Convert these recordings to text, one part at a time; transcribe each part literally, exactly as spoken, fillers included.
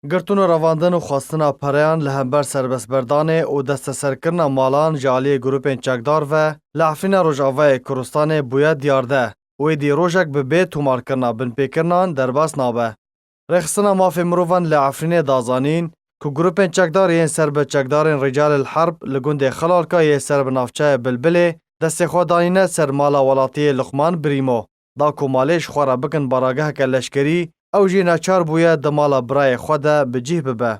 Girtin û revandin û xwestina pereyan li hember serbestberdanê û desteserkirina malan ji aliyê grûpên çekdar ve li Efrîna Rojavayê Kurdistanê bûye diyarde û êdî rojek bi bê tomarkirina binpêkirinan derbas nabe. Rêxistina Mafê Mirovan li Efrînê da zanîn ku grûpên çekdar yên ser bi çekdarên Rîcalil Herb li gundê Xilalka yê ser bi navçeya Bilbilê destê xwe danîne ser mala welatiyê Luqman Birîmo, da ku malê ji xwe re bikin barageheke leşkerî, ew jî neçar bûye di mala birayê xwe de bi cih bibe.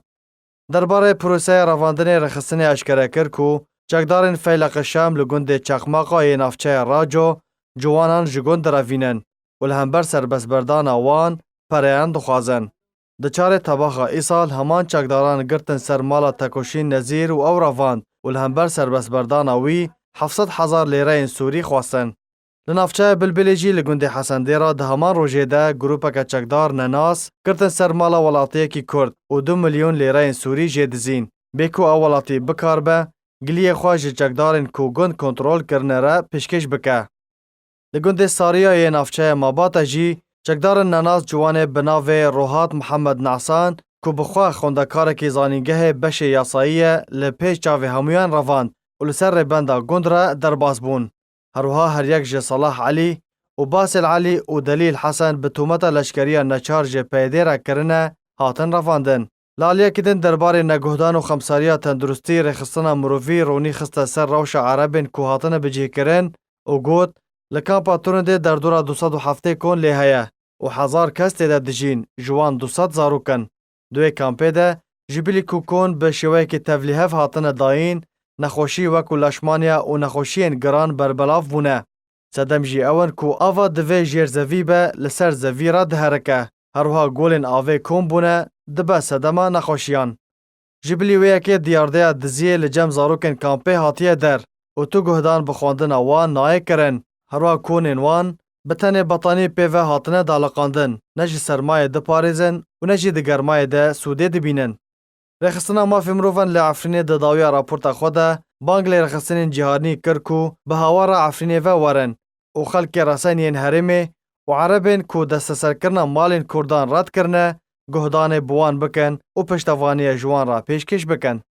Derbarê proseya revandinê rêxistinê eşkere kir ku çekdarên Feyleq Şam li gundê Çeqmaqa yê navçeya Raco ciwanan ji gund direvînin û li hember serbestberdana wan pereyan dixwazin. Di çarê Tebaxa îsal heman çekdaran girtin ser mala Tekoşîn Nezîr û ew revand û li hember serbestberdana wî heft sed hezar lêreyên Sûrî xwestin. Li navçeya Bilbilê jî li gundê Hesendêra di heman rojê de grûpeke çekdar nenas girtin ser mala welatiyekî Kurd û du milyon lêreyên Sûrî jê dizîn, bê ku ew welatî bikaribe giliyê xwe ji çekdarên ku gund kontrol kirine re pêşkêş bike. Li gundê Sariya yê navçeya Mabata jî çekdarên nenas ciwanê bi navê Rohat Mihemed Nasan ku bi xwe xwendekarekî zanîngehê beşê yasayî ye, li pêş çavê hemûyan revand û li ser rêbenda gund re derbas bûn. Her wiha her yek ji Salah Elî û Basêl Elî û Delîl Hesen bi tûmeta leşkeriya neçar ji PYD'ê re kirine, hatin revandin. Li aliyekî din derbarê neguhdan û xemsariya tenduristî rêxistina mirovî ronî xiste ser rewşa erebên ku hatine bicihkirin û got, li kampa Turindê derdora du sed û heftê kon lê heye û hezar kes tê de dijîn, ji wan du sed zarok in. Di wê kampê de ji bilî ku kon bi şêweyekî tevlîhev hatine dayîn, nexweşî wekû leşmaniya û nexweşiyên giran berbelav bûne. Sedem jî ew in ku ava divê jêr zevî be, li ser zevî re diherike. Her wiha golên avê kom bûne, dibe sedema nexweşiyan. Ji bilî wê yekê diyardeya diziyê li cem zarokên kampê hatiye der û tu guhdan bi xwendina wan nayê kirin. Her wiha konên wan bi tenê betanî pê ve hatine daliqandin, ne ji sermayê diparêzin û ne jî di germayê de sûdê dibînin. Rêxistina Mafê Mirovan li Efrînê di dawiya raporta xwe de bang li rêxistinên cîhanî kir ku bi hawara Efrînê ve werin û xelkê resen yên herêmê û erebên ku desteserkirina malên Kurdan red kirine, guhdanê bi wan bikin û piştevaniye ji wan re pêşkêş bikin.